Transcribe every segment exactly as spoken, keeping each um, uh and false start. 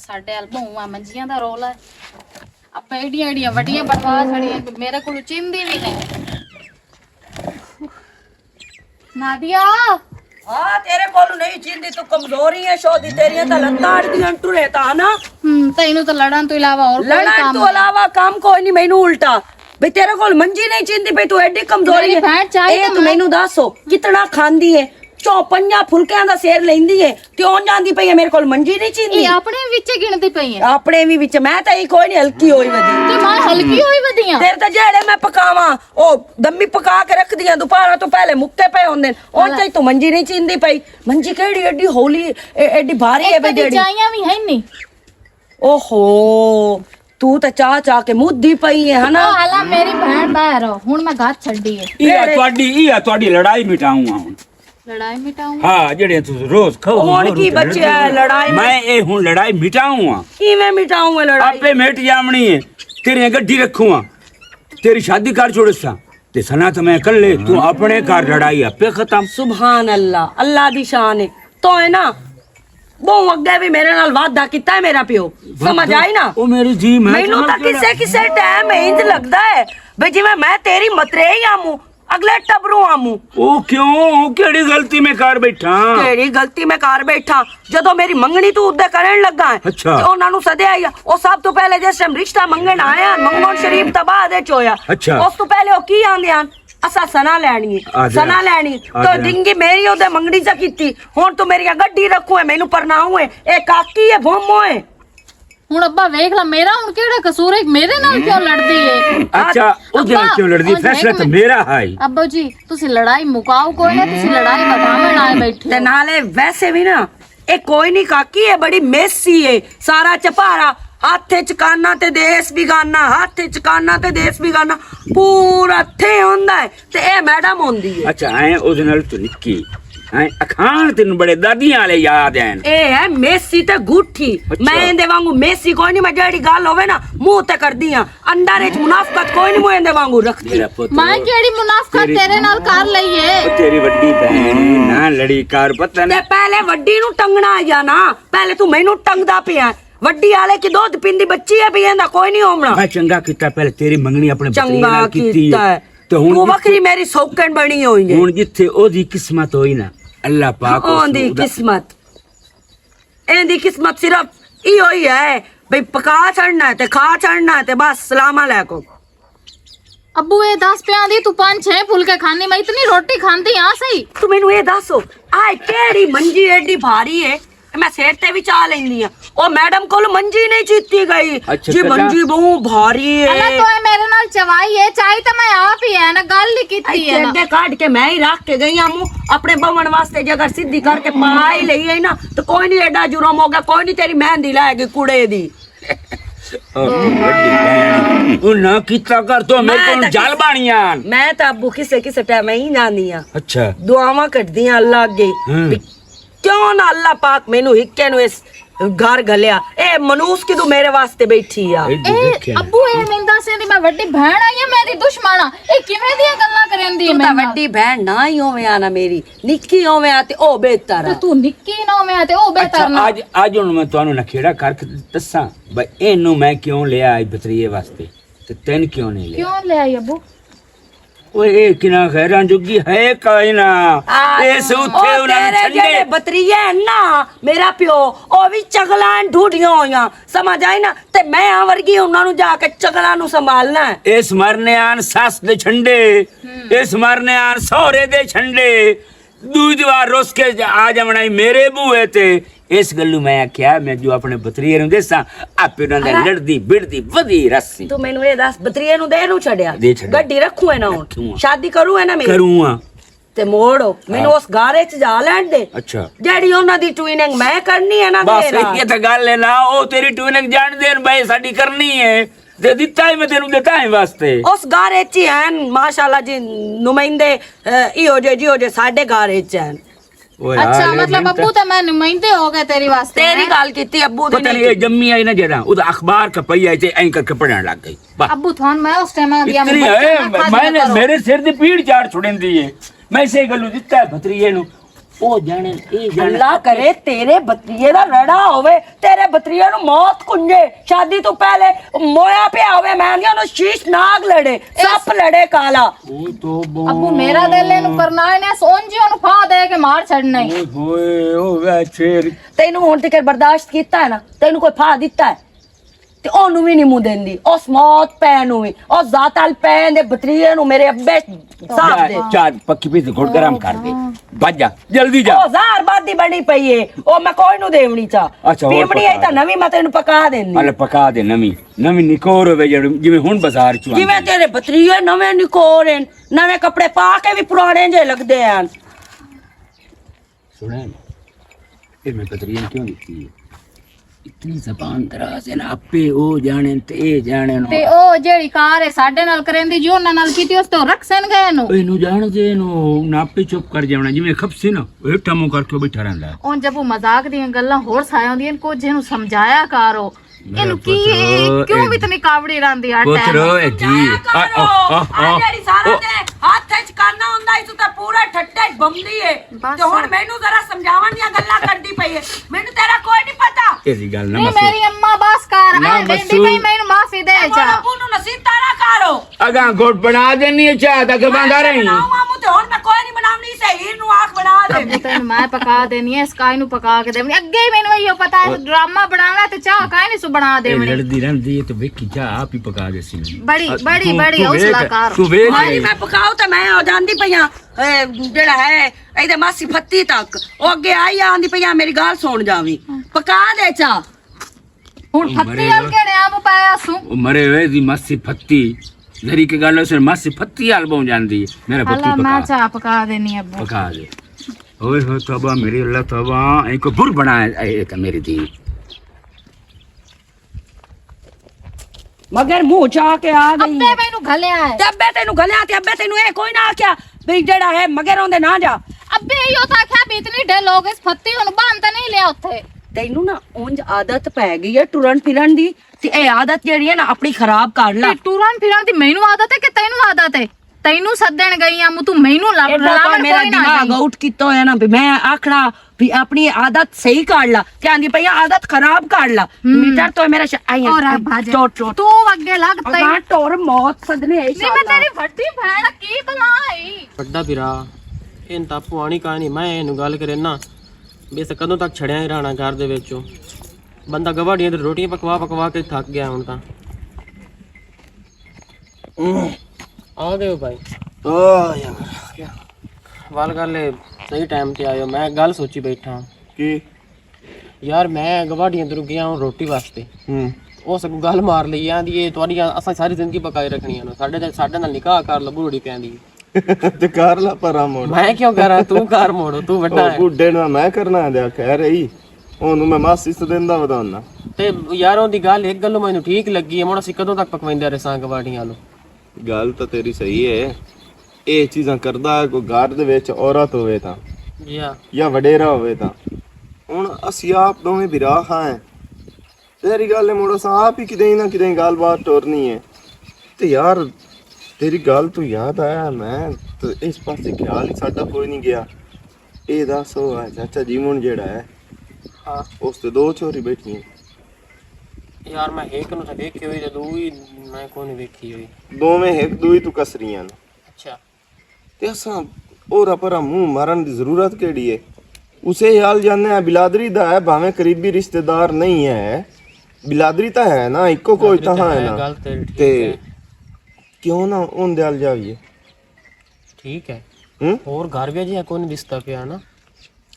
ساڈے ال بہواں منجیاں دا رول ہے۔ اپاں ایڈیاں ایڈیاں وڈیاں بنوا چھڑیاں، میرے کولوں چیندی وی نہیں۔ نادیا۔ ہاں، تیرے کول نہیں چیندی، تو کمزوری ہے، شو دی تیریاں تاں لتاں اڑدیاں ٹرے تاں نا۔ ہم، تینوں تاں لڑن تو علاوہ اور کوئی لڑن کام تو نہیں۔ علاوہ کام کوئی نہیں، مینوں الٹا۔ بھئی، تیرے کول منجی نہیں چیندی پئی، تو ایڈی کمزوری میری ہے۔ بہن چاہے اے تاں تو میں مینوں دس، او کتنا کھاندی ہے، چو پنجاں پھلکیاں دا سیر لیندی ہے، تے اون جاندی پئی ہے، میرے کول منجی نہیں چیندی۔ اے اپنے وچ گنتی پئی ہے۔ اپنے وی وچ، میں تاں اے کوئی نہیں، ہلکی ہوئی ودی۔ تے میں ہلکی ہوئی ودی ہاں۔ تیرے تاں جیڑے میں پکاواں، او دمی پکا کے رکھ دیاں، دوپہراں تو پہلے مکے پئے ہوندے نے۔ او چاہی تو منجی نہیں چیندی پئی۔ منجی کیڑی ایڈی ہولی، اے-، ایڈی بھاری اے ہے بے کدی جیڑی۔ چائیاں وی ہے نہیں۔ اوہو، تو تے چاہ چاہ کے مدھی پئی ہے، ہے نا؟ او حالا میری بہن باہر ہو، ہن میں گھر چھڈی ہے۔ یہ تہاڈی، یہ تہاڈی لڑائی مٹاؤں ہاں ہن۔ لڑائی مٹاؤں؟ ہاں، جڑے تساں روز کھاؤ، ہن روز کی روز بچیا ہے لڑائی؟ میں اے ہن لڑائی مٹاؤں ہاں۔ کیویں مٹاؤں ہے لڑائی؟ آپے مٹ جامنی ہے۔ تیری گڈی رکھوں ہاں۔ تیری شادی کر چھوڑساں۔ تے سنا تے میں کلے، تو اپنے گھر لڑائی آپے ختم۔ سبحان اللہ، اللہ دی شان ہے۔ تو ہے نا، بہوں اگے بھی میرے نال وعدہ کیتا ہے میرا پیو۔ سمجھ آئی نا؟ او میری جی، میں مینوں تاں کسے کسے ٹائم انج لگدا ہے بھئی جویں میں تیری متریئی آموں، اگلے ٹبروں آموں۔ او کیوں؟ او کیڑی غلطی میں کر بیٹھا؟ کیڑی غلطی میں کر بیٹھا؟ جدوں میری منگنی تو ادے کرن لگا ہے، اچھا۔ تے انہاں نوں سدیا ہی آ۔ او سب تو پہلے جس ٹائم رشتہ منگن آیا، منگن شریف تباہ دے چ ہویا۔ اچھا۔ اس تو پہلے او کی آندے ہن؟ اساں سنا لینی ہے، آ جا، سنا لینی۔ آ تو جا۔ ڈنگی میری اودے منگنی چا کیتی۔ ہن تو میری گڈی رکھو ہے، مینوں پرناؤ ہے۔ اے کاکی ہے، بھومو ہے۔ ہن ابا ویکھ لا، میرا ہن کیڑا قصور ہے؟ میرے نال کیوں لڑدی ہے؟ اچھا، اودے نال ابا، کیوں لڑدی؟ فیصلہ تو میرا ہے۔ ابا جی، تسی لڑائی مکاؤ کوئی نہ، تسی لڑائی ودھاون آئے بیٹھے تے ہو۔ نالے ویسے بھی نا، اے کوئی نہیں کاکی، اے بڑی میسی اے، سارا چپارا، ہاتھ اچ کانا تے دیس بیگانا، ہاتھ اچ کانا تے دیس بیگانا، پورا تھے ہوندا ہے، تے اے میڈم ہوندی ہے۔ اچھا، ایں اودے نال تو نکی، ایں اکھان تینوں بڑے دادیاں والے یاد ہیں۔ اے ہے میسی تے گوٹھی۔ اچھا۔ میں ایندے وانگوں میسی کوئی نہیں، میں جیڑی گل ہووے نا، منہ تے کردی ہاں۔ اندر وچ منافقت کوئی نہیں، میں ایندے وانگوں رکھدی۔ میرا پتر، ماں کیڑی منافقت تیری، تیرے نال کر لئی ہے؟ او تیری وڈی بہن نہ لڑی کر، پتہ تے نہیں۔ پہلے وڈی نوں ٹنگنا آیا نا، پہلے تو مینوں ٹنگدا پیا۔ وڈی آلے کی دودھ پیندی بچی ہے، بھی ایندا کوئی نہیں ہومنا۔ میں چنگا کیتا، پہلے تیری منگنی اپنے بتری چنگا نال کیتی کیتا ہے۔ تے ہن تو جتھے، وکھری میری سوکن بنی ہوئی ہے۔ ہن جتھے او دی قسمت ہوئی نا، اللہ پاک اس دی قسمت۔ این دی قسمت صرف ای ہوئی ہے، بھئی پکا چھڑنا ہے تے کھا چھڑنا ہے تے بس، سلام علیکم۔ ابو، اے دس پیاں دی تو پانچ چھ پھلکے کھاندی، میں اتنی روٹی کھاندی ہاں سہی۔ تو مینوں اے دس، آئے کیڑی منجی ایڈی بھاری ہے، میں سر تے وی چا لیندی ہاں۔ او میڈم کول منجی نہیں چیتی گئی۔ اچھا، جی، کدا؟ منجی بہوں بھاری ہے۔ اللہ تو اے میرے نال چوائی ہے، چاہی تے میں آپ ہی ہے نا، گل ہی کیتی ہے نا۔ ایڈے کڈ کے میں ہی رکھ کے گئی ہاں، موں اپنے بہن واسطے جے اگر سیدھی کر کے پا ہی لئی ہے نا، تو کوئی نہیں، ایڈا جرم ہو گیا، کوئی نہیں، تیری مہندی لائے گی کڑے دی۔ او، وڈی بہن، او نہ کیتا کر، تو میرے میں کول تاں جل کس-، بانیاں۔ میں تاں ابو کسے کسے ٹائم ہی جاندی ہاں۔ اچھا۔ دعاواں کٹدیاں اللہ اگے۔ ہاں۔ بھی کیوں نہ اللہ پاک مینوں ہکے نوں اس گھر گھلیا۔ اے منوس کدوں میرے واسطے بیٹھی آ۔ اے اے، دیکھیں۔ ابو، اے مینوں دس، ایندی میں وڈی بہن آئی ہاں، میں دی دشمن آ۔ اے کیویں دیاں گلاں کریندی ہے تو تاں میرے نال؟ وڈی بہن نہ ہی ہوویں آ نا میری، نکی ہوویں آ تے او بہتر تے آ۔ تو نکی نہ ہوویں آ تے او بہتر اچھا، نہ۔ اج، اج ہن میں تانوں نکھیڑا کر کے دساں، بھئی اینوں میں کیوں لیا آئی بتریے واسطے، تے تین کیوں نہیں لیا؟ کیوں لے آئی ابو؟ اوئے، اے کنا غیراں جوگی ہے کائنا۔ آ، اے سوتھے او انہاں نے تیرے چھنڈے۔ جڑے بتریے ہیں نا، میرا پیو، او وی چگلاں ڈھوڈیاں ہویاں، سمجھ آئی نا؟ تے میں آ ورگی انہاں نوں جا کے چگلاں نوں سنبھالنا ہے۔ اس مرنے آن ساس دے چھنڈے، ہم۔ اس مرنے آن سہرے دے چھنڈے، دوج وار رس کے آ جاونا ہی میرے بوئے تے۔ اس گلوں میں آکھیا، میں جو اپنے بتریے نوں دیساں، آپے انہاں دے ہاں۔ لڑدی بڑدی ودی رسی۔ تو مینوں اے دس، بتریے نوں دے نوں چھڈیا؟ دے چھڈیا۔ گڈی رکھوں ہے نا ہن؟ رکھوں ہاں۔ شادی کروں ہے نا میری؟ کروں ہاں۔ تے موڑ، مینوں ہاں۔ اس گارے چ جا لین دے۔ اچھا۔ جیڑی انہاں دی ٹویننگ میں کرنی ہے نا بس، میرا۔ یہ تے گل ہے نا، او تیری ٹویننگ جان دین بھائی، ساڈی کرنی ہے۔ تے دتا ہے میں تینوں دتا ہے واسطے۔ اس گارے چ ہی ہیں، ماشاءاللہ جی، نمائندے، اے، ایہو جے، جیہو جے ساڈے گارے چ ہیں۔ اوئے، اچھا، ہاں، لے مطلب، بنتا۔ ابو تے میں نمائندے ہو گئے تیری واسطے، تیری ہیں؟ گل کیتی ابو دی پتہ نہیں، نہیں یہ جمی آئی نا جڑا، او دا اخبار کپئی آئی تے اینکر کے پڑھن لگ گئی۔ واہ۔ ابو تھان میں اس ٹائم آ گیا، اتنی میں ہے، بچے نہ کھا میں دیا نے کرو۔ میرے سر دی پیڑ چاڑ چھڑندی ہے۔ میں اسے گلو دتا ہے بھتریے نو۔ او جانے، اے جانے۔ اللہ کرے تیرے بتریے دا رڑا ہوے، تیرے بتریے نو موت کنجے۔ شادی تو پہلے مویا پیا ہوے، میں آندی انہوں شیش ناگ لڑے، سپ لڑے کالا۔ او توبہ۔ ابو میرا دل اینو کرنا ہے، نے سون جی اونوں پھا دے کے مار چھڑنا ہے۔ اوئے ہوئے، او وے شیر۔ تینوں ہن تک برداشت کیتا ہے نا، تینوں کوئی پھا دیتا ہے؟ تے اونوں وی نہیں منہ دیندی، اس موت پے نوں وی، اس ذات ال پے دے بتریے نوں میرے ابے صاحب دے۔ چاہ پکی پی تے گھٹ گرم کر دے۔ بھج جا، جلدی جا۔ او زہر بادی بنی پئی ہے، او میں کوئی نوں دیونی چا۔ اچھا، اور پیمنی آئی پکا تاں دے۔ نویں میں تینوں پکا دیندی۔ ال پکا دے نویں، نویں نکور ہوے جڑ، جویں ہن بازار چ جویں آندی۔ تیرے بتریے نویں نکور ہیں، نویں کپڑے پا کے وی پرانے جے لگدے ہیں۔ سنیں، اے میں بدرین کیوں دتی ہے؟ اتنی زبان دراز ہے نا، آپے او جانن تے اے جانن۔ تے او جیڑی کار ہے ساڈے نال کریندی جی، انہاں نال کیتی، اس تو رکھ سن گئے نو۔ اینو جان دے نو، نہ آپے چپ کر جاونا، جویں کھپسی نا، او ہیٹھا منہ کر کے بیٹھا رہندا ہے۔ اون جب وہ مذاق دیاں گلاں ہور سایاں ہوندیاں، کچھ اینو سمجھایا کرو۔ اینو کی، کیوں وی اتنی کاوڑی راندی آ ٹائم؟ پتر، اے جی۔ سمجھایا کرو۔ آ، آ، آ، آ جیڑی سارا او۔ دے ہاتھ وچ کرنا ہوندا، اس تے پورا ٹھٹے بمدی ہے۔ بس۔ تے ہن مینوں ذرا سمجھاون دیاں گلاں کردی پئی ہے۔ مینوں تیرا کوئی نہیں پتا۔ تیری گل نہ نہیں، مسو۔ میری اماں بس کر، نہ آ دیندی مسو۔ پئی، مینوں ماسی دے جا۔ ابو نوں نصیب تارا کرو۔ اگاں گھٹ بنا دینی ہے چاہ دا کہ باندا رہی۔ بناؤں آمو تے ہن میں کوئی نہیں بناونی، سہیر نوں آکھ بنا دے۔ ابو تینوں میں پکا دینی ہے، اس کائی نوں پکا کے دیونی۔ اگے ہی مینوں ایہو پتا ہے، ڈرامہ بناونا تے چاہ کائی نہیں سو بنا اے دیونی۔ لڑدی رہندی ہے تے ویکھی چاہ آپ ہی پکا دے سی۔ بڑی، آ، بڑی، تو، بڑی تو حوصلہ ویکھ، کر۔ تو ویکھ ہاں جی، لئی۔ میں پکاؤ تے میں آ جاندی پئی آں، اے، جڑا ہے، ایدے ماسی پھتی تک۔ او اگے آئی آندی پئی آں، میری گل سن جاویں۔ پکا دے چاہ۔ ہن او پھتی مرے ال ہوئے۔ کیڑے آ پایا سوں؟ او مرے ہوئے دی ماسی پھتی۔ ذری کے گل اس ماسی پھتی ال بہوں جاندی ہے۔ میرا پھتی حالا میں پکا۔ چاہ پکا دینی ابو۔ پکا دے۔ اوئے ہوئے توبہ میری اللہ توبہ، اے کو بر بنا ہے، اے تے میری دی۔ مگر منہ چا کے آ گئی ابے ہے۔ مینوں گھلیا ہے۔ تے ابے تینوں گھلیا تے ابے تینوں اے کوئی نہ آکھیا بھی جڑا ہے مگر اوندے نہ جا۔ ابے ایہو تاں آکھیا بھی اتنی ڈھل ہو گئی، پھتی ہن بند نہیں لیا اوتھے۔ تینوں نا اونج عادت پے گئی ہے ٹرن پھرن دی، تے اے عادت جیڑی ہے نا اپنی خراب کر لا۔ تے ٹرن پھرن دی مینوں عادت ہے کہ تینوں عادت ہے؟ تینوں سدن گئی آں، توں مینوں لب-، ایڈا لبن تو میرا کوئی نہ دماغ آئی۔ آؤٹ کیتا ہویا نا، بھی میں آکھنا بھی اپنی عادت صحیح کر لا۔ کیا آندی پئی آ، عادت خراب کر لا۔ ہم۔ میٹر تو میرا ش-، آئی اور آ بھاج۔ چوٹ، چوٹ۔ تو اگے لگ تئی۔ اگاں ٹور موت سدنے ہے نہیں، میں انشاءاللہ۔ تیری وڈی بہن کی بلا آئی۔ وڈا بھرا، این تاپو آنی کہانی، میں اینوں گل کرے نا، بے سے کدوں تک چھڑیا ہی رہنا گھر دے وچوں۔ بندہ گواڑیاں تے روٹیاں پکوا پکوا کے تھک گیا ہن تاں۔ آ گئے ہو بھائی؟ آ یار، کیا؟ وال گل ہے، صحیح ٹائم تے آئے ہو۔ میں گل سوچی بیٹھا۔ کی؟ یار، میں گواڑیاں تے رکیا ہوں روٹی واسطے۔ ہوں۔ اس کو گل مار لئی آندی، "اے تہاڈیاں اساں ساری زندگی پکائی رکھنیاں نے۔ ساڈے تے، ساڈے نال نکاح کر لو"، بوڑھی کہندی۔ تے کر لا پرا موڑ۔ میں کیوں کراں؟ تو کر موڑ، تو وڈا او ہے۔ بڈھے نال میں کرنا آندیا، خیر ہی۔ اونوں میں ماسی سدیندا ودانا۔ تے یار، اون دی گل ایک گلوں مینوں ٹھیک لگی ہے، مڑ اسی کدوں تک پکویندے رہساں گواڑیاں لو؟ گل تاں تیری صحیح ہے، اے چیزاں کردا ہے کوئی گھر دے وچ عورت ہووے تاں، جی ہاں۔ یا وڈیرا ہووے تاں۔ ہن اسی آپ دوویں بھرا ہاں، تیری گل ہے، مڑ اساں آپ ہی کدیں نہ کدیں گل بات ٹورنی ہے۔ تے یار، تیری گل تو یاد آیا، میں تو اس پاسے خیال ہی ساڈا کوئی نہیں گیا۔ اے دس، او ہے چاچا جیون جیڑا ہے، ہاں۔ اس تے دو چھوری بیٹھی ہیں۔ یار، میں ایک نو تے ویکھی ہوئی تے دوئی میں کوئی نہیں ویکھی ہوئی۔ دوویں ایک دوئی تو کسریاں نے۔ اچھا۔ تے اساں اورا پرا منہ مارن دی ضرورت کیڑی ہے؟ اسے حال جانے ہیں، بلادری دا ہے، بھاویں قریبی رشتہ دار نہیں ہے، بلادری تاں ہے نا، اکو کوئی بلادری تاں تاں ہے ہے، نا۔ گل تیری ٹھیک تے ہے۔ کیوں نہ اون دے حال جاویے؟ ٹھیک ہے۔ ہوں؟ اور گھر بھی جی کوئی نہیں دستا پیا نا۔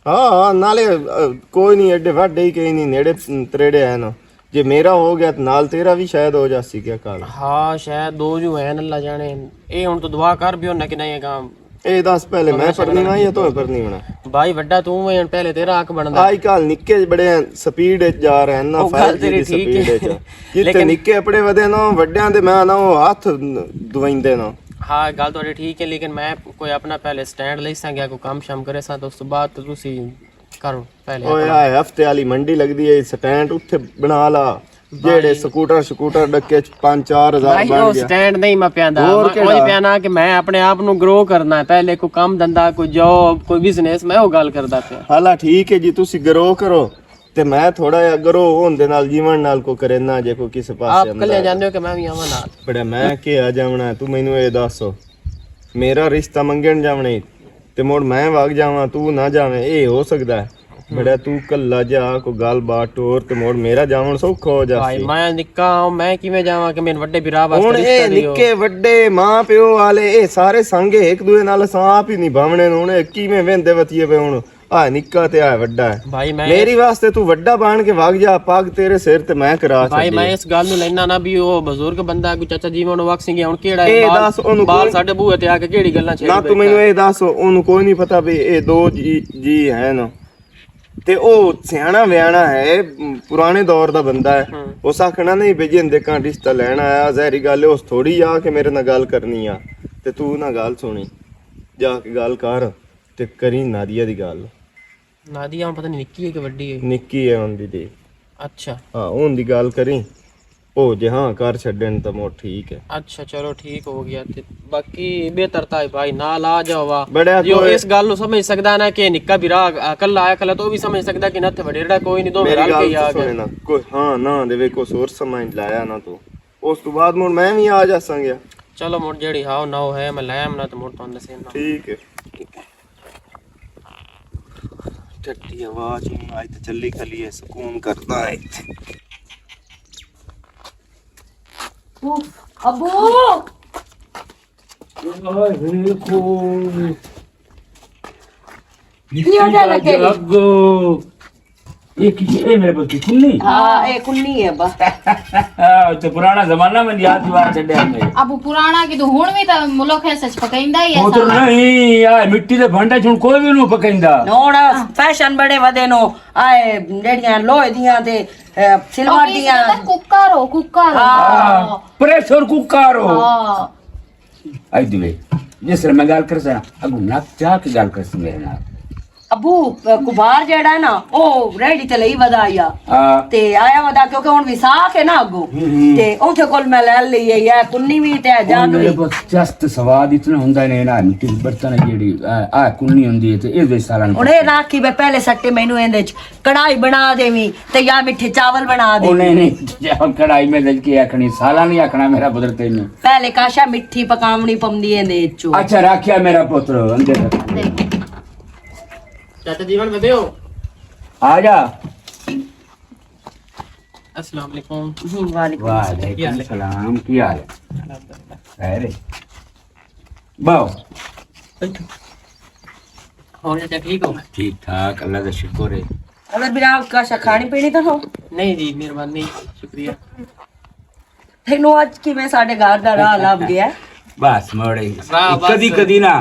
ہاں، ہاں، نالے، آ، کوئی نہیں، ایڈے وڈے ہی کہیں نہیں، نیڑے، م، تریڑے ہیں نا۔ جے میرا ہو گیا، تو نال تیرا بھی شاید ہو جاسی کیا کال۔ ہاں، شاید دو جو ہیں، اللہ جانے۔ اے ہن تو دعا کر بھی ہونا کہ نہیں، کام اے دس پہلے میں پڑھنی نا یا تو پڑھنی ہونا؟ بھائی، وڈا تو ہے، پہلے تیرا حق بندا۔ آج کل نکے بڑے سپیڈ وچ جا رہے ہیں نا، او گل فائیو جی تیری دی ٹھیک سپیڈ ہے۔ وچ۔ جتھے لیکن نکے اپنے ودے نا، وڈیاں دے میں نا، او ہاتھ دوائی دے نا۔ ہاں، گل تہاڈی ٹھیک ہے، لیکن میں کوئی اپنا پہلے سٹینڈ لئی ساں گیا، کوئی کام شام کرے ساں، تو اس تو بعد تو تسی کرو پہلے اوئے اپنا۔ ہائے، ہفتے والی منڈی لگدی ہے، سٹینڈ اتھے بنا لا، جیڑے سکوٹر شکوٹر ڈکے چ پانچ چار ہزار بھائی، بن وہ گیا۔ سٹینڈ نہیں میں پیاندا۔ اور میں کہڑا؟ کوئی پیانا کہ میں اپنے آپ نوں گرو کرنا ہے۔ پہلے کوئی کم دھندا، کوئی جاب، کوئی بزنس، میں وہ گل کردا پیا۔ حالا ٹھیک ہے جی، تسی گرو کرو، تے میں تھوڑا جہا گرو ہون دے نال جیون نال کو کرنا جے کو کس پاسے آپ کلے انداز۔ جاندے ہو کہ میں بھی آواں نال؟ بڑا میں کہ آ جاونا ہے، تو مینوں اے دسو، میرا رشتہ منگن جاونے تے مڑ میں وگ جاواں، تو نہ جاویں، اے ہو سکدا ہے؟ بڑا تو کلا جا کو گل بات ٹور تے مڑ میرا جاون سوکھا ہو بھائی، جاسی۔ میں نکا ہاں، میں کیویں جاواں کہ میرے وڈے بھرا واسطے ہن اے رشتہ دیو۔ نکے وڈے ماں پیو والے، اے سارے سانگے ایک دوے نال اساں آپ ہی نہیں بھاونے نوں، ہن اے کیویں ویندے وتیے پے ہن؟ آ نکا تے آ وڈا ہے۔ بھائی، میں میری واسطے تو وڈا بان کے وگ جا، پگ تیرے سر تے میں کرا بھائی، چھڈی۔ میں اس گل نوں لینا نہ بھی، او بزرگ بندہ، کوئی چاچا جی، میں انہوں وقت سنگھ ہن کیڑا ہے؟ اے بال، دس اونوں بال کوئی ساڈے بوہے تے آ کے کیڑی گلاں چھیڑ نہ، تو بیٹھا مینوں ہے؟ اے دس، اونوں کوئی نہیں پتا بھی اے دو جی، جی ہے نا۔ تے او سیاݨا ویاݨا ہے، پرانے دور دا بندہ ہے۔ ہاں۔ اس آکھنا نہیں بھی جن دے کاں رشتہ لینا آیا، ظاہری گل ہے، اس تھوڑی آ کے میرے نال گل کرنی آ۔ تے تو نہ گل سنی، جا کے گل کر تے کری نادیہ دی گل۔ نادیہ ہن پتہ نہیں نکی ہے کہ وڈی ہے؟ نکی ہے ہن دی دی۔ اچھا۔ ہاں، ہن دی گل کری۔ او جے ہاں کر چھڈن تاں مو ٹھیک ہے۔ اچھا، چلو ٹھیک ہو گیا۔ تے باقی بہتر تاں ہے بھائی، نال آ جاؤ وا۔ بڑا جو کوئی اس گل نوں سمجھ سکدا نا کہ نکا بھرا اکلا آیا کلا، تو بھی سمجھ سکدا کہ نہ تے وڈیرا کوئی نہیں، دو میری رل کے گل ہی آ سنے گئے۔ نا، کوئی ہاں نہ دے وے، کوئی سور سمجھ لایا نہ تو۔ اس تو بعد مڑ میں بھی آ جاساں گیا۔ چلو مڑ جیڑی ہاؤ نہ ہو ہے، میں لے آمنا تے مڑ تانوں دسے نا۔ ٹھیک ہے۔ ٹھٹی آواز ہوں، آج تے چلی کھلی ہے، سکون کردا ہے۔ اوف، ابو! اوئے ہوئے، کو کی وجہ لگے؟ لگو۔ یہ کی، یہ میرے بلکہ کنی؟ ہاں، یہ کنی ہے با۔ ہاں، تو پرانا زمانہ میں یاد دیوا چھڈیا میں۔ ابو پرانا کی تو ہن بھی تو ملک ہے سچ پکیندا ہی ہے وہ تو سارا۔ نہیں، آ مٹی دے بھانڈے چ ہن کوئی بھی نہیں پکیندا۔ ہن فیشن بڑے ودے نو، آئے جڑیاں لوہے دیاں تے، اے، سلور اور کی دیاں۔ کہندا کوکر ہو، کوکر ہو۔ ہاں، پریشر کوکر ہو۔ ہاں۔ اج دوے، جس طرح میں گل کرساں، اگوں نک چاہ کے گل کرسی میرے نال۔ ابو، کبار جیڑا ہے نا، او ریڈی تے لئی ودا آیا۔ ہاں۔ تے آیا ودا کیونکہ ہن وساخ ہے نا اگوں۔ ہوں، ہوں۔ تے اوتھے کول میں لے لئی ہے، یا کنی وی تے او جادو میرے وی۔ پاس چست سواد اتنا ہوندا ہے نا، مٹی دے برتن ہے جیڑی، آ، آ کنی ہوندی ہے تے اے وچ سارا ہن اے راکھی میں پہلے سٹے مینوں ایندے وچ کڑاہی بنا دیویں تے یا مٹھے چاول بنا او دیویں۔ نہیں، نہیں، چاول کڑاہی میں رج کے آکھنی، سالا نہیں آکھنا میرا پتر تینوں۔ پہلے کاشا مٹھی پکاونی پمدی ہے نے چو۔ اچھا، راکھیا میرا پتر، اندر رکھ۔ چاچا جیون ودے ہو؟ آ جا۔ السلام علیکم۔ وعلیکم وعلیکم السلام۔ السلام، کی حال ہے؟ الحمدللہ۔ خیر ہے؟ باؤ۔ بیٹھو۔ ہور چاچا ٹھیک ہو؟ ٹھیک ٹھاک، اللہ دا شکر ہے۔ اگر میرا کاشا کھانی پینی تو ہو؟ نہیں جی، مہربانی، شکریہ۔ تینوں اج کیویں ساڈے گھر دا راہ لب گیا؟ بس موڑے۔ راہ بس۔ کدی کدی نا،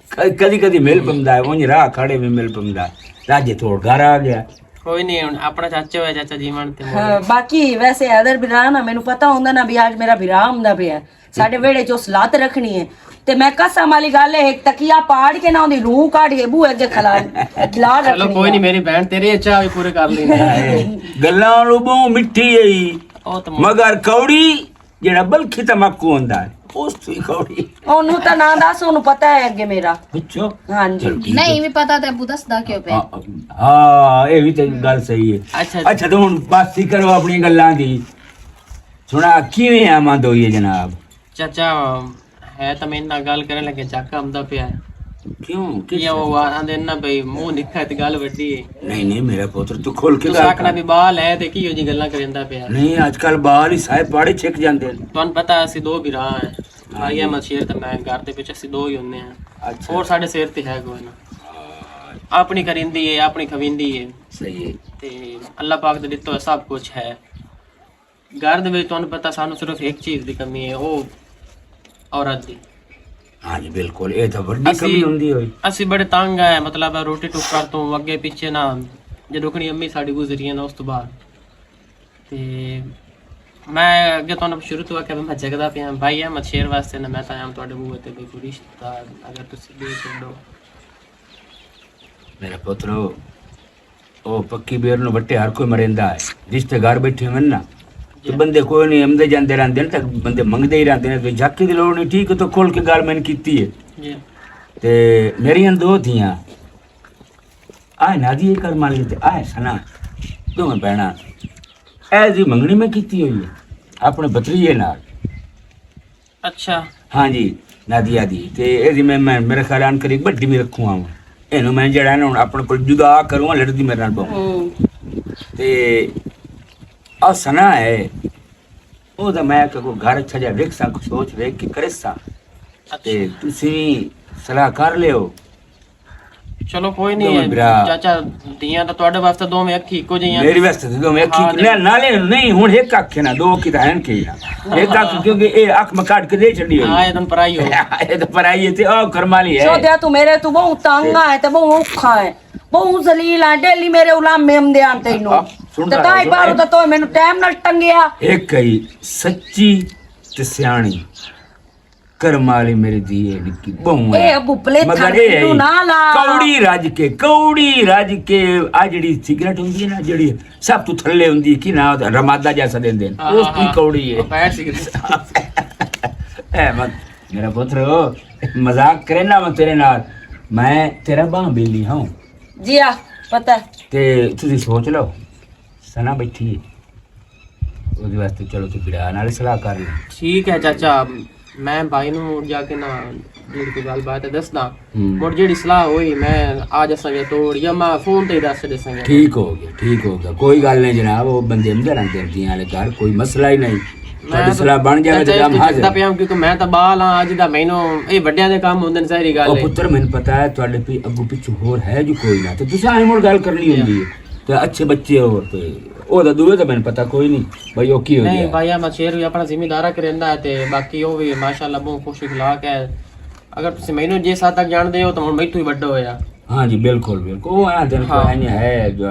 ک-، کدی کدی مل پمدا ہے، اونج راہ کھڑے میں مل پمدا ہے۔ راجے تھوڑ گھر آ گیا۔ کوئی نہیں، ہن اپنا چاچا ہویا، چاچا جیون تے موڑے۔ ہاں، باقی ویسے حیدر بھرا نا، مینوں پتہ ہوندا نا بھی اج میرا بھرا آمدا پیا ہے۔ ساڈے ویڑے چ اس لات رکھنی ہے۔ تے میں قسم والی گل ہے، ایک تکیا پاڑ کے نہ اوندی روح کاڑ کے بوہے اگے کھلا، کھلا چلو رکھنی کوئی ہے۔ نہیں، میری بہن تیرے اچھا بھی پورے کر لینے۔ گلاں نوں بہوں مٹھی ہے، او تو مگر کوڑی جڑا بلکھی تماکو ہوندا ہے، اس تو ہی کوڑی۔ اونوں تاں نہ دس، اونوں پتہ ہے اگے میرا۔ اچھا۔ ہاں جی۔ چلو ٹھیک ہے۔ نہیں، بھی پتا تے ابو دسدا کیوں پے؟ ہاں، ہاں، اے بھی تے گل صحیح ہے۔ اچھا جی۔ اچھا، تو ہن بس ہی کرو اپنی گلاں دی۔ سنا، کیویں آمد ہوئی ہے جناب؟ چاچا، ہے تاں میں انہاں گل کرن لگے، جھک آمدا پیا ہے۔ کیوں؟ کس یا وہ آندے نا بھئی، منہ نکھا ہے تے گل وڈی ہے۔ نہیں، نہیں، میرا پتر، تو کھل کے تساں گل آکھنا کر۔ بھی بال ہے تے کیہو جی گلاں کریندا پیا۔ نہیں، اج کل بال ہی سارے پاڑے چھک جاندے۔ تہانوں پتہ اسی دو بھرا ہیں۔ ہاں بھائی جی۔ احمد شیر تے میں، گھر دے وچ اسی دو ہی ہوندے ہیں۔ اچھا۔ اور ساڈے سر تے ہے کوئی نہ۔ ہاں۔ اپنی کریندی ہے، اپنی کھویندی ہے۔ صحیح ہے۔ تے اللہ پاک دے دتو ہے، سب کچھ ہے۔ گھر دے وچ تہانوں پتہ سانوں صرف ایک چیز دی کمی ہے، او عورت دی۔ ہاں جی، بالکل، اے تاں وڈی اسی، کمی ہوندی ہوئی۔ اسی بڑے تنگ آئے، مطلب، روٹی ٹکر تو اگے پیچھے نہ، جے رکنی امی ساڈی گزری ہے نا، اس تو بعد۔ تے میں اگے تہانوں شروع تو آکھیا، میں جھکدا پیا بھائی احمد شیر واسطے نہ، میں تاں آیا تہاڈے منہ تے کوئی رشتہ، اگر تسی دے چھڈو۔ میرا پترو، او پکی بیر نوں وٹے ہر کوئی مریندا ہے۔ رشتے گھر بیٹھے ہوئے نا، تے بندے کوئی نہیں، آمدے جاندے رہندے نے، تے بندے منگدے ہی رہندے نے، تے جھاکی دی لوڑ نہیں، ٹھیک ہے، تو کھل کے گل میں نے کیتی ہے۔ تے میریاں دو دھیاں، آئے نادی کرم والی تے آئے سنا، دوویں بہناں، اے دی منگنی میں کیتی ہوئی ہے اپنے بتریے نال۔ اچھا۔ ہاں جی، نادیا دی۔ تے اے دی میں، میں، میرے خیال آن کری بڈی بھی رکھوں آواں۔ اینو میں جڑا نا ہن اپنے کول جدا کروں، لڑدی میرے نال بہوں۔ تے آ سنا ہے، او دا میں کہ کوئی گھر اچھا جا ویکھ ساں، کوئی سوچ ویکھ کے کرے ساں۔ تے تسی صلاح کر لیو۔ چلو کوئی نہیں، دوویں بھرا۔ چاچا، دیاں تاں تہاڈے واسطے دوویں اکھی اکو جیاں۔ میرے واسطے تے دوویں اکھی ہاں، اکو، نہ، نالے نہیں، ہن ایک اکھ ہے نا، دو اکھی تاں ہن کے ہی نا۔ ایک اکھ کیونکہ اے اکھ میں کٹ کے دے چھڈی ہوئی۔ ہاں، اے دن پرائی ہو۔ اے تے پرائی ہے تے او کرم والی ہے۔ سودیا، تو میرے تو بہت تنگ آ ہے تے بہت اوکھا ہے، بہت ذلیل آ، ڈیلی میرے غلام میم دے آن تینوں۔ آ، سن تے رہا تاں ہے، ایک بار اے ادھر تو مینوں ٹائم نال ٹنگیا۔ ایک کئی سچی تے سیاݨی۔ کرم والی میری دھی ہے، نکی بہو ہے۔ اے ابو پلے مگر تھر اے نو ہے، نہ لا۔ کوڑی رج کے، کوڑی رج کے، آ جڑی سگریٹ ہوندی ہے نا، جڑی سب تو تھلے ہوندی ہے، کی نام ہوتا ہے؟ رمادہ جیسا دین دین۔ ہاں، اس کی ہاں۔ کوڑی ہے۔ او پیر سگریٹ۔ اے مت، میرا پتر ہو، مذاق کرے نا میں تیرے نال۔ میں تیرا باں بیلی ہوں۔ جی آ، پتہ ہے۔ تے تسی سوچ لو، سنا بیٹھی ہے۔ اودے واسطے چلو تے بھرا نال صلاح کر لیں۔ ٹھیک ہے چاچا، میں بھائی نوں جا کے نا جیڑی کوئی گل بات ہے دسدا۔ ہوں۔ مڑ جیڑی صلاح ہوئی، میں آ جساں یا توڑ یا میں فون تے ہی دس دساں گا۔ ٹھیک ہو گیا، ٹھیک ہو گیا، کوئی گل نہیں جناب، وہ بندے اندر آندے ہیں والے گھر، کوئی مسئلہ ہی نہیں۔ میں تہاڈی تو صلاح بن جاوے تے چاچا ہم اس حاضر۔ چکر پہ ہوں، کیونکہ میں تو بال ہاں، اج دا مینوں اے وڈیاں دے کام ہوندے نے، ظاہری گل او ہے۔ پتر، مینوں پتہ ہے تہاڈے پی اگوں پچھوں ہور ہے جو کوئی نہ، تے تساں ایویں گل کرنی ہوندی ہے۔ تے اچھے بچے ہو تے او دا دوے تے مینوں پتہ کوئی نہیں بھائی او کی ہو نہیں گیا۔ بھائی احمد شیر بھی اپنا ذمہ دارا کریندا ہے تے باقی او بھی ماشاءاللہ بہت خوش اخلاق ہے۔ اگر تسی مینوں جس حد تک جاندے ہو تو ہن میتھوں ہی وڈا ہویا۔ ہاں جی، بالکل، بالکل۔ او آ دن ہاں۔ کوئی نہیں ہے جو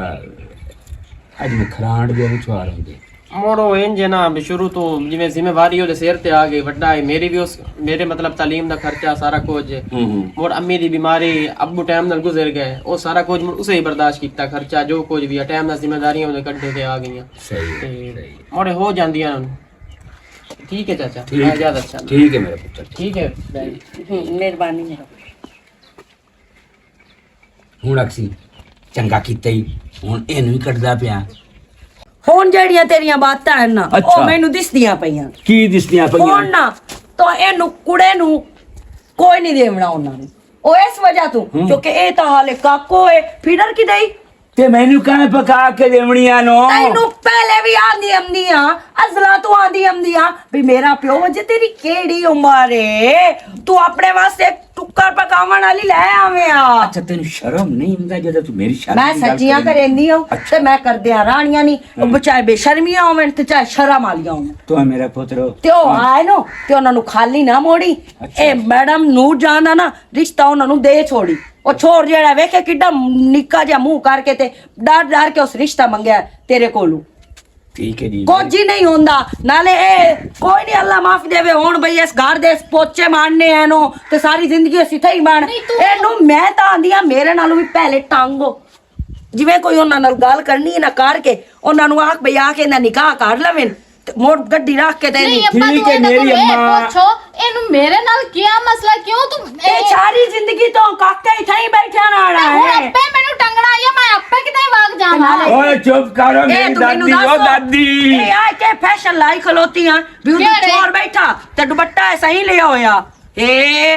اج میں کھرانڈ دے وچ آ رہے۔ مڑ او انج ہے نا، بھی شروع تو جویں ذمہ واری اودے سر تے آ گئی، وڈا ہے، میری بھی اس، میرے مطلب تعلیم دا خرچہ سارا کچھ۔ ہوں، ہوں۔ مڑ امی دی بیماری، ابو ٹائم نال گزر گئے، او سارا کچھ مڑ اسے ہی برداشت کیتا، خرچہ جو کچھ بھی ہے، ٹائم نال ذمہ داریاں اودے کڈھے تے آ گئیاں۔ صحیح ہے، تے صحیح ہے۔ مڑ ہو جاندیاں۔ ٹھیک ہے چاچا، ٹھیک میں ہے، اجازت چاہنا۔ ٹھیک ہے میرے پتر۔ ٹھیک ہے۔ ہوں، مہربانی میرا۔ ہن اکسی چنگا کیتا ہی، ہن اینوں ہی کڈدا پیا۔ ہن جیڑیاں تیریاں باتاں ہن نا، او اچھا۔ مینوں دسدیاں پیاں۔ کی دسدیاں پیاں؟ ہن نا، تو اینوں کڑے نوں کوئی نہیں دیونا انہاں نوں۔ او اس وجہ تو، ہوں۔ کیونکہ اے تاں حالے کاکو اے، فیڈر کی دئی؟ تے مینوں کہاں پکا کے دیونیاں نو؟ تینوں پہلے بھی آندی آندی ہاں، ازلاں تو آندی آندی ہاں، بھی میرا پیو وجہ تیری کیڑی عمر ہے؟ تو اپنے واسطے ٹکر پکاون والی لے آویں آ۔ اچھا، تینوں شرم نہیں ہوندا جدوں تو میری شادی میں دی گل سچیاں کریندی؟ کریندی ہوں، اچھا۔ تے میں کردیاں رانیاں نہیں، ہوں۔ چاہے بے شرمیاں ہون تے چاہے شرم والیاں ہون۔ تو میرا پتر ہو۔ تے او ہاں۔ آئے نو، تے انہاں نو خالی نہ موڑی۔ اچھا۔ اے میڈم نور جان دا نا رشتہ انہاں نو دے چھوڑی۔ او چھوڑ جیڑا ویکھے کڈا نکا جیا منہ کر کے تے ڈر ڈر کے اس رشتہ منگیا تیرے کولوں۔ ٹھیک ہے جی۔ کچھ ہی نہیں ہوندا۔ نالے اے کوئی نہیں، اللہ معاف دے وے، ہن بھئی اس گھر دے اس پوچے مارنے ہیں نو، تے ساری زندگی اسی تھئی بن۔ نہیں، تو اے نو میں تاں آندی ہاں، میرے نالوں بھی پہلے ٹنگ ہو۔ جویں کوئی انہاں نال گل کرنی ہے نہ کر کے، انہاں نوں آکھ بھئی آ کے انہاں نکاح کر لوین، تے مڑ گڈی رکھ کے تے نہیں، نہیں۔ ابا، ٹھیک توں ہے، اے نہ میری کرو، اے اماں۔ پوچھو، اینوں میرے نال کیا مسئلہ؟ کیوں توں تے اے ساری زندگی تو کاکا ہی تھئی بیٹھا رہنا ہن ہے۔ اپے مینوں ٹنگنا آیا، میں اپے کتے واگ جاواں۔ تے نال اوئے چپ کرو، اے میری توں مینوں دادی، او دس۔ دادی۔ اے آ کے فیشن لائی کھلوتی ہاں، بھی اوں کیڑے؟ چور بیٹھا، تے دوپٹہ ایسا ہی لیا ہویا۔ اے،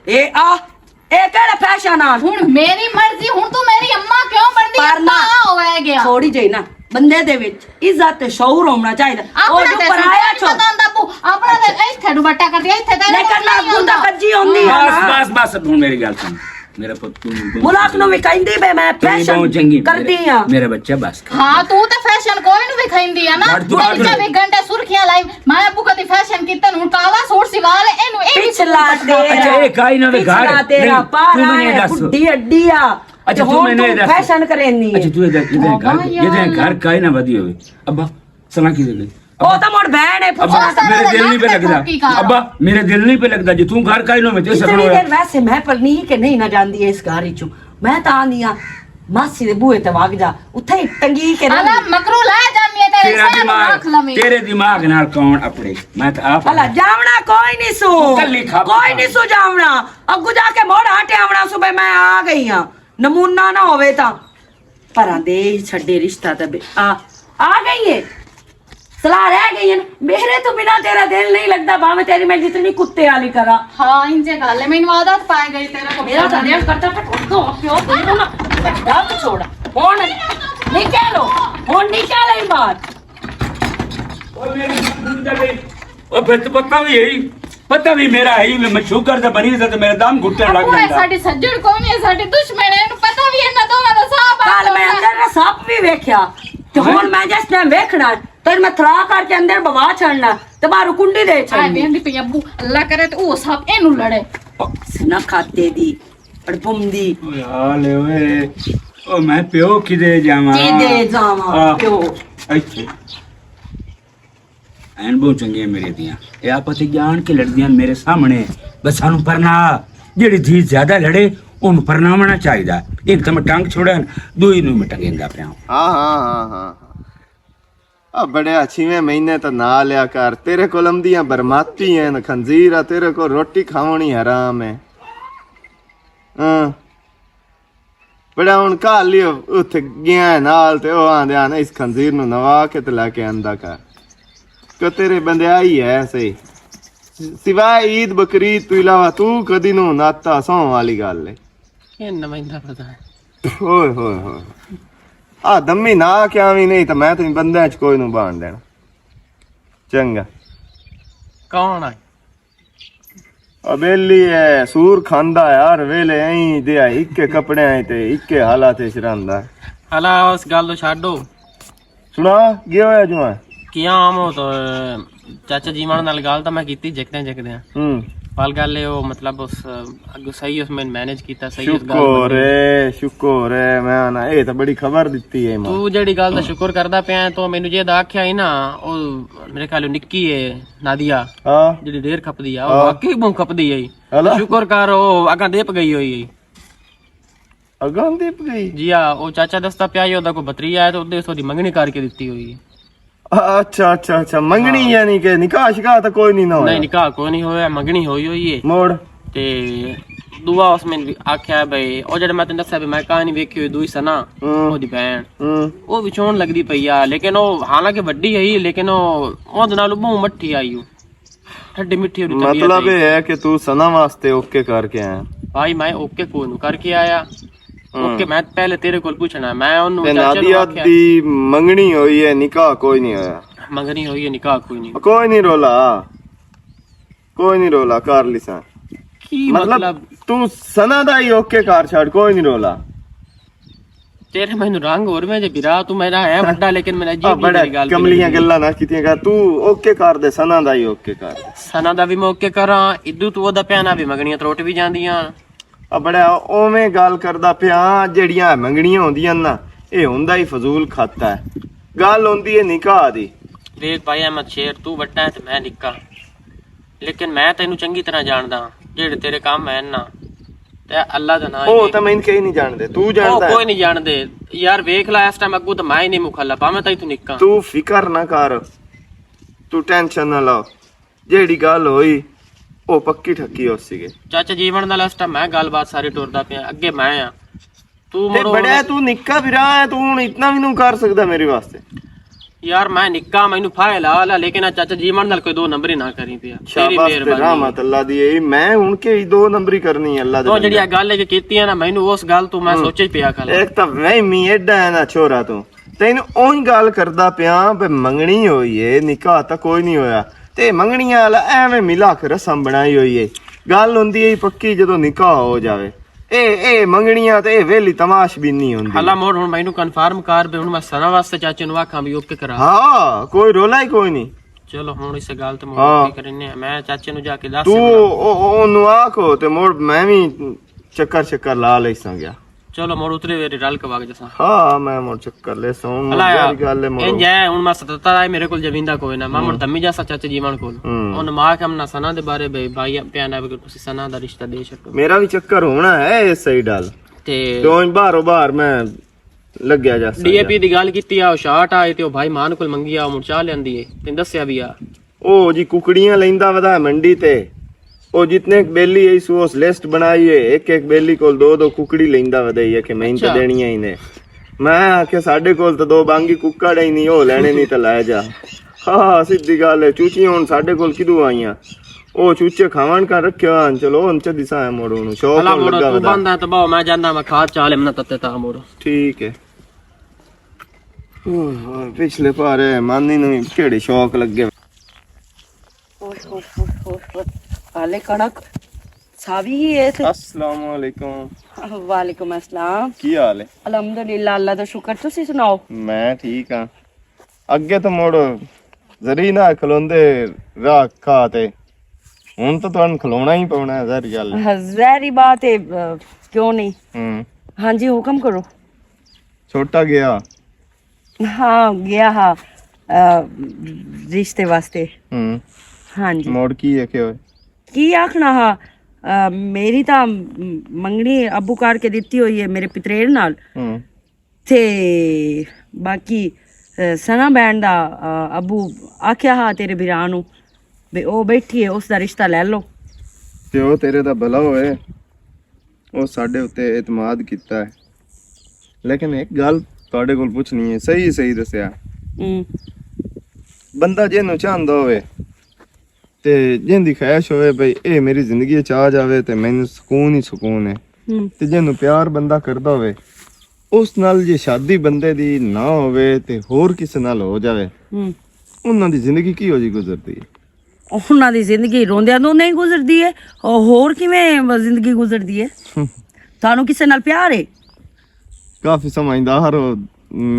اے آ، اے کہڑا فیشن آ؟ ہن میری مرضی، ہن تو میری اماں کیوں بندی؟ پر نہ، اماں ہوئے گیا۔ تھوڑی جئی نا، بندے دے وچ عزت تے شعور ہونا چاہیدا۔ او اپنا جو تے پرایا سوچ چھو۔ پتہ ہوندا ابو، اپنا تے ایتھے دوپٹہ کر دیا، ایتھے تے اچھا، لیکن میں ابو دا کجی ہوندی آ بس، نا۔ بس، بس، ہن میری گل سن۔ میرا پت، تو، تو، ملاق نو وی کہندی بے میں تو یہ فیشن بہت چنگی، کردی میرے، آ۔ میرا بچہ بس کر۔ ہاں، تو تے فیشن کوئی نو وی کھیندی آ نا۔ گھر تو تیری باہر۔ چوبی گھنٹے سرخیاں لائی، میں ابو کدی فیشن کیتا نو، کالا سوٹ سوا لے، اینو، اے وی پچھلا سوٹ تیرا، اچھا، اے کائی نہ وے گھر۔ پچھلا تیرا نہیں، پارا تو میں ہے، دس۔ بڈی ہڈی آ۔ اچھا، تے تو ہن میں تو دس۔ فیشن کرینی ہے۔ اچھا، تو ادھر، ادھر گھر، ابا یار۔ ادھر گھر کائی نہ ودی ہوئے۔ ابا، سنا کی دے؟ او تاں مڑ بہن ہے، ابا، پتر۔ میرے دل نہیں پہ لگدا۔ ابا۔ میرے دل نہیں پہ لگدا، جے تو گھر کائی نہ میں تے اتنی سکڑو۔ دیر ویسے میں پرنی کہ نہیں نہ جاندی ہے اس گھر وچوں۔ میں تاں آندی آں، ماسی دے بوئے تے وگ جا، اتھے ہی ٹنگی کے رہ۔ الا مکرو لایا جاندی ہے تیرے تیرا سر دماغ، رکھ لویں۔ تیرے دماغ نال کون اپڑے؟ میں تے آپ بھلا جاونا کوئی نہیں سو۔ تو کلی کھپ کوئی کھا۔ نہیں سو جاونا۔ اگو جا کے مڑ ہٹے آونا سو بھئی میں آ گئی ہاں۔ نمونہ نہ ہووے تاں پراں دے ہی چھڈے رشتہ تے بے- آ آ گئی ہے۔ صلاح رہ گئی ہے۔ میرے تو بنا تیرا دل نہیں لگدا، بھاویں تیری میں جتنی کتے والی کراں۔ ہاں، انجے گل ہے، مینوں عادت پائے گئی تیرے کو۔ میرا تو دل کردا ٹھوک دو، پیو دے دو نا۔ ڈب چھوڑا۔ ہن نکلو، ہن نکل آئی بات۔ او میری سنتا گئی۔ او پھر تو پتہ بھی ہے، پتہ بھی میرا ہے، میں شوگر تے بنی تے میرا دم گھٹن لگ ابو، اے جاندا۔ ساڈے سجن کون ہے؟ ساڈے دشمن ہے، اینوں پتہ بھی انہاں دوواں دا صاحب آ کل میں اندر دا سپ بھی ویکھیا۔ تے ہن میں جس ٹائم ویکھنا، تے میں تھرا کر کے اندر بوا چھڑنا، تے باہروں کنڈی دے آئے چھڑنی۔ ویندی پئی ابو، اللہ کرے تے او سپ اینوں لڑے۔ سنا کھاتے دی، اڑبم دی۔ اوئے حال ہے اوئے، او میں پیو کدے جاواں؟ کدے جاواں، آہ، پیو۔ ایتھے۔ این بہت چنگیاں میرے دیاں۔ اے آپس وچ جان کے لڑدیاں میرے سامنے۔ بس سانوں پرنا، جیڑی دھی زیادہ لڑے، اونوں پرناونا چاہیدا۔ ایک تے میں ٹنگ چھوڑن، دوئی نوں میں ٹنگیندا پیا ہاں۔ ہاں، ہاں، ہاں، ہاں۔ آ بڑے چھیویں مہینے تے نہ لیا کر۔ تیرے کول امدیاں برماتی ہیں، خنزیر آ، تیرے کول روٹی کھاونی حرام ہے۔ ہاں۔ بڑا ہن کل ہی اتھے گیا ہے نال تے او آندے آن اس خنزیر نو نوا کے تے لے کے آندا کر۔ کہ تیرے بندے آئی ہے صحیح۔ سوائے عید بقرعید تو علاوہ تو کدی نو ناتا سوں والی گل ہے۔ یہ نمائندہ پتا ہے۔ ہوئے ہوئے ہوئے۔ آ دمی نہ کیا وی نہیں تے میں تے بندے چ کوئی نو بان دینا۔ چنگا۔ کون آئی؟ ابیلی ہے، سور کھاندا ہے، ہر ویلے ایں دے آئی، اکے کپڑے آئے تے اکے حالات وچ رہندا ہے۔ ہلا، اس گل نوں چھڈو۔ سنا، گیا ہویا جو ہے؟ کیا ہم ہو تو، چاچا جی مان نال گل تاں میں کیتی جکدے جکدے۔ ہوں۔ پل گل اے، او مطلب اس، اگو صحیح اس میں مینج کیتا، صحیح اس گل شکر بندے۔ اے، شکر اے، میں آنا، اے تاں بڑی خبر دتی اے ماں۔ تو جیڑی گل دا شکر کردا پیا اے، تو مینوں جے دا آکھیا ہی نا، او میرے خیال نکی اے، نادیا، ہاں۔ جیڑی ڈیر کھپدی آ، او ہاں۔ واقعی بہوں کھپدی آئی۔ ہلا؟ شکر کر، او اگاں دیپ گئی ہوئی ہے۔ اگاں دیپ گئی؟ جی ہاں، او چاچا دستا پیا ہی، اودا کوئی بتری آیا تے اوہدے اس دی منگنی کر کے دتی ہوئی ہے۔ اچھا، اچھا، اچھا، منگنی ہاں۔ یعنی کہ نکاح شکاح تاں کوئی نہیں نہ ہویا؟ نہیں، نکاح کوئی نہیں ہویا، منگنی ہوئی ہوئی ہے۔ موڑ؟ تے دعا اس میں آکھیا بھائی، او جڑا میں تینوں دسیا بھی میں کہانی ویکھی ہوئی، دوئی سنا، ہوں۔ اوہدی بہن۔ ہوں۔ او وچھون لگدی پئی آ، لیکن او حالانکہ وڈی ہے، لیکن او، اوہدے نال بہوں مٹھی آئی ہو۔ ٹھڈی مٹھی ہوئی طبیعت مطلب ہے۔ یہ ہے کہ تو سنا واسطے اوکے کر کے آیا؟ بھائی، میں اوکے کوئی نو کر کے آیا۔ ہوں۔ اوکے، میں پہلے تیرے کول پوچھنا، میں انہوں تے چاچے نوں نادیہ آکھیا۔ دی منگنی ہوئی ہے، نکاح کوئی نہیں ہویا؟ منگنی ہوئی ہے، نکاح کوئی نہیں۔ کوئی نہیں رولا، کوئی نہیں رولا، کر لیساں۔ کی مطلب، مطلب؟ تو سنا دا ہی اوکے کر چھڑ، کوئی نہیں رولا۔ تیرے مینوں رنگ ہور میں جے برا، تو میرا ہے بڑا، لیکن میں عجیب آ، جی بڑا میری گل کملیاں پہ نہیں۔ گلاں نہ کیتیاں کر، تو اوکے کر دے، سنا دا ہی اوکے کر دے۔ سنا دا بھی میں اوکے کراں، ادو تو اودا پیانا بھی منگنیاں تروٹ بھی جاندیاں۔ آ، بڑا اوویں گل کردا پیاں، جیڑیاں منگنیاں ہوندیاں نا، اے ہوندا ہی فضول کھاتا ہے۔ گل ہوندی ہے نکاح دی۔ دیکھ بھائی احمد شیر، تو وڈا ہے تے میں نکا۔ لیکن میں تینوں چنگی طرح جاندا ہاں، جیڑے تیرے کام ہیں نا، تے اللہ دا نام او ہے۔ تاں میں انکے ہی نہیں جاندے، تو او جاندا ہے۔ کوئی نہیں جاندے۔ یار ویکھ لا، اس ٹائم اگوں تاں میں ہی نہیں مخالف، میں تاں تو نکا۔ تو فکر نہ کر، تو ٹینشن نہ لا، جیڑی گل ہوئی، او پکی ٹھکی ہو سی گئی۔ چاچا جیون نال اس ٹائم میں گل بات ساری ٹردا پیا، اگے میں ہاں۔ تو تے مڑو بڑا ہن تو نکا بھرا ہے، تو ہن اتنا بھی نوں کر سکدا میرے واسطے۔ یار میں نکا، مینوں پھائے لا لا، لیکن آ چاچا جیون نال کوئی دو نمبری نہ کریں پیا۔ تیری شاباش تے مہربانی۔ رحمت اللہ دی ہے، میں ہن کے دو نمبری کرنی ہے اللہ دے تو بندے۔ جڑی آ گل ہے کہ کیتی ہے نا، مینوں اس گل تو میں ہوں۔ سوچ ہی پیا کھلا۔ ایک تاں وہمی ایڈا ہے نا چھوڑا تو۔ تینوں اونہی گل کردا پیاں پے منگنی ہوئی ہے، نکاح تاں کوئی نہیں ہویا۔ تے منگنیاں والا ایویں ملا کے رسم بنائی ہوئی ہے۔ گل ہوندی ہے پکی جدوں نکاح ہو جاوے۔ اے، اے منگنیاں تے اے ویلی تماش بھی نہیں ہوندی۔ حالا موڑ ہن مینوں کنفرم کر بے، ہن میں سنا واسطے چاچے نوں آکھاں بھی اوکے کرا۔ ہاں، کوئی رولا ہی کوئی نہیں۔ چلو ہن اس گل تے موڑ ہاں۔ اوکے کرنے ہیں۔ میں چاچے نوں جا کے دس تو دے بنا۔ او، او، او نوں آکھو تے موڑ میں بھی چکر شکر لا لئی ساں گیا۔ چلو موڑ اترے ویری رل کے وگ جساں۔ ہاں، میں موڑ چکر لے ساں۔ ہن بھلا یار، یار گل ہے موڑ۔ انج ہے، ہن میں ستتا ہے، میرے کول زمین دا کوئی نہ، میں موڑ ہوں۔ دمی جاسا چاچے جیون کول۔ ہوں۔ ہن ماں کہ ہم نہ سنا دے بارے بھائی، بھائی پیانا بھی تسی سنا دا رشتہ دے چھڈو۔ میرا بھی چکر ہونا ہے اس سائیڈ ال۔ تے تو باہروں باہر میں لگیا جا ڈی اے پی دی گل کیتی آ، او شارٹ آئے تے او بھائی مان کول منگی آ، او مڑ چا لیندی اے۔ تین دسیا بھی آ۔ او جی ککڑیاں لیندا ودا ہے منڈی تے۔ او جتنے ایک بیلی آئی سو اس لسٹ بنائی ہے، ایک ایک بیلی کول دو دو ککڑی لیندا ودا ہے کہ میں تے اچھا۔ دینیاں ہی نے۔ میں آکھیا ساڈے کول تے دو بانگی ککڑ ہی نہیں، او لینے نہیں تے لے جا۔ ہاں، سیدھی گل ہے، چوچیاں ہن ساڈے کول کدوں آئیاں؟ او چوچے کھاون کر رکھے ہوئے ہن، چلو ہن چ دساں ہے موڑ ہن، شوق ہلا ہن موڑ لگا تو ودا۔ بند ہے، تو باو میں جانا، میں کھاد چا لے، میں تتے تا موڑ۔ ٹھیک ہے۔ اوہ، پچھلے پارے مانی نو کیڑے شوق لگے۔ اوہ، اوہ، اوہ، اوہ، اوہ۔ حالے کڑک ساوی ہی ہے تے۔ السلام علیکم۔ وعلیکم السلام۔ کی حال ہے؟ الحمدللہ، اللہ دا شکر، تسی سناؤ؟ میں ٹھیک ہاں۔ اگے تو مڑ ذری نہ کھلوندے راہ کھا تے۔ ہن تو تہانوں کھلونا ہی پونا ہے، ظاہری گل ہے۔ ہاں، ظاہری بات ہے، آ، کیوں نہیں؟ ہوں۔ ہاں جی، حکم کرو۔ چھوٹا گیا؟ ہاں، گیا ہا، آ، رشتے واسطے۔ ہوں۔ ہاں جی۔ موڑ کی ہے کہ ہوئے؟ کی آکھنا ہا، آ، میری تا منگنی ابو کر کے دتی ہوئی ہے میرے پتریر نال۔ ہوں۔ تے باقی، آ، سنا بہن دا، آ، ابو آکھیا ہا تیرے بھرا نو، بے او بیٹھی ہے، اس دا رشتہ لے لو۔ تے او تیرے دا بھلا ہوئے، او ساڈے اُتے اعتماد کیتا ہے۔ لیکن ایک گل تہاڈے کول پوچھنی ہے، صحیح صحیح دسیا۔ ہوں۔ بندہ جے نو چاہندا ہوئے، تے جیندی خواہش ہوئے بھئی اے میری زندگی وچ آ جاوے تے مینوں سکون ہی سکون ہے۔ ہم۔ تے جینوں پیار بندہ کردا ہوئے، اس نال جے شادی بندے دی نہ ہووے تے ہور کسے نال ہو جاوے، ہم۔ انہاں دی زندگی کیہو جی گزردی ہے؟ انہاں دی زندگی روندیاں نوں نہیں گزردی ہے، او ہور کیویں زندگی گزردی ہے؟ ہم۔ تانوں کسے نال پیار ہے؟ کافی سمجھدار ہو،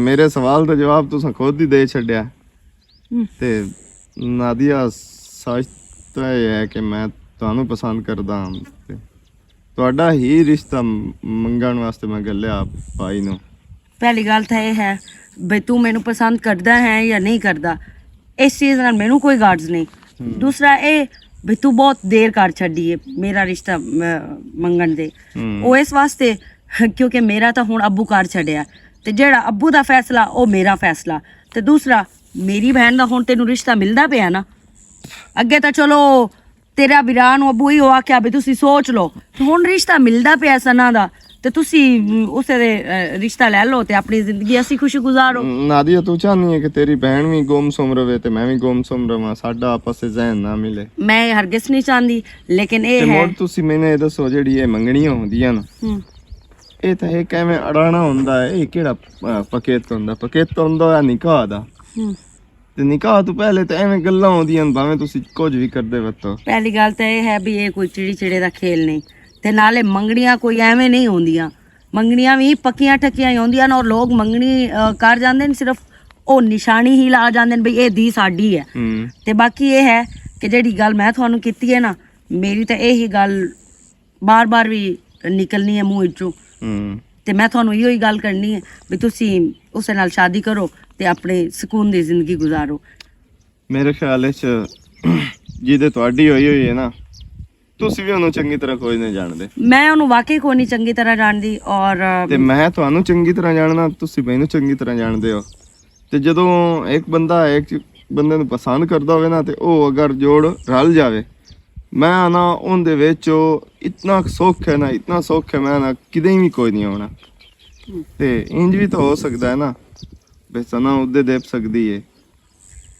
میرے سوال دا جواب تساں خود ہی دے چھڈیا۔ ہم۔ تے نادیہ، سچ تاں ایہہ ہے کہ میں تہانوں پسند کردا ہاں۔ تے تہاڈا ہی رشتہ منگن واسطے میں گلیا بھائی نوں۔ پہلی گل تاں ایہہ ہے بھئی توں مینوں پسند کردا ہے یا نہیں کردا، اس چیز نال مینوں کوئی غرض نہیں۔ ہم۔ دوسرا ایہہ بھئی توں بہت دیر کر چھڈی ہے میرا رشتہ، م-، منگن دے۔ ہم۔ او اس واسطے کیونکہ میرا تاں ہن ابو کر چھڈیا، تے جیہڑا ابو دا فیصلہ او میرا فیصلہ۔ تے دوسرا میری بہن دا ہن تینوں رشتہ ملدا پیا نا۔ اگے تاں چلو تیرا بھرا نوں ابو ہی ہوا کیا بھی تسی سوچ لو، تے ہن رشتہ ملدا پیا سنا دا، تے تسی، م، اسے دے، اے، رشتہ لے لو تے اپنی زندگی اسی خوشی گزارو۔ نادیہ، تو چاہنی ہے کہ تیری بہن بھی گم سم رہے تے میں بھی گم سم رہواں، ساڈا آپس سے ذہن نہ ملے؟ میں ہرگز نہیں چاہندی، لیکن اے تے ہے۔ مڑ تسی میں نے دسو، جیڑی اے منگنیاں ہوندیاں نا، ہم۔ اے تاں ایک ایویں اڑانا ہوندا ہے، اے کیڑا، آ، پکیت ہوندا؟ پکیت ہوندا ہے نکاح دا۔ ہم۔ تے نکاح تو پہلے تے ایویں گلاں ہوندیاں ہن، بھاویں تسی کچھ وی کردے وتو۔ پہلی گل تے اے ہے بھی اے کوئی چڑی چڑے دا کھیل نہیں، تے نالے منگنیاں کوئی ایویں نہیں ہوندیاں۔ منگنیاں وی پکیاں ٹھکیاں ہی ہوندیاں نے، اور لوگ منگنی، آ، کر جاندے نے، صرف او نشانی ہی لا جاندے نے بھئی اے دھی ساڈی ہے۔ ہم۔ تے باقی اے ہے کہ جیڑی گل میں تھانوں کیتی ہے نا، میری تے اے ہی گل بار بار وی نکلنی ہے منہ وچوں۔ ہم۔ تے میں تھانوں ایہو ہی گل کرنی ہے بھی تسی اسے نال شادی کرو تے اپنے سکون دی زندگی گزارو۔ میرے خیال وچ جیدے تہاڈی ہوئی ہوئی ہے نا، تسی وی انہوں چنگی طرح کوئی نہیں جاندے۔ میں انہوں واقعی کوئی نہیں چنگی طرح جاندی، اور، تے میں تہانوں چنگی طرح جاننا، تسی مینوں چنگی طرح جاندے ہو۔ تے جدوں ایک بندہ ایک بندے نوں پسند کردا ہووے نا، تے او اگر جوڑ رل جاوے، میں آنا اون دے وچ او اتنا سکھ ہے نا، اتنا سکھ ہے، میں آنا کدے وی کوئی نہیں آنا۔ تے انج وی تو ہو سکدا ہے نا، بے سنا ادے دیپ سکدی ہے۔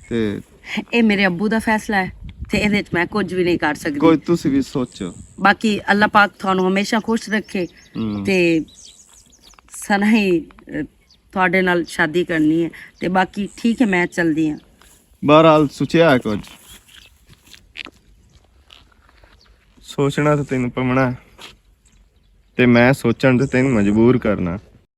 تے اے میرے ابو دا فیصلہ ہے، تے ایندے وچ میں کچھ وی نہیں کر سکدی۔ کوئی تسی وی سوچو۔ باقی اللہ پاک تھانوں ہمیشہ خوش رکھے۔ ہم۔ تے سنا ہی، اے، تہاڈے نال شادی کرنی ہے، تے باقی ٹھیک ہے، میں چلدی ہاں۔ بہرحال سوچیا ہے کچھ؟ سوچنا تے تینوں پونا ہے، تے میں سوچن تے تینوں مجبور کرنا۔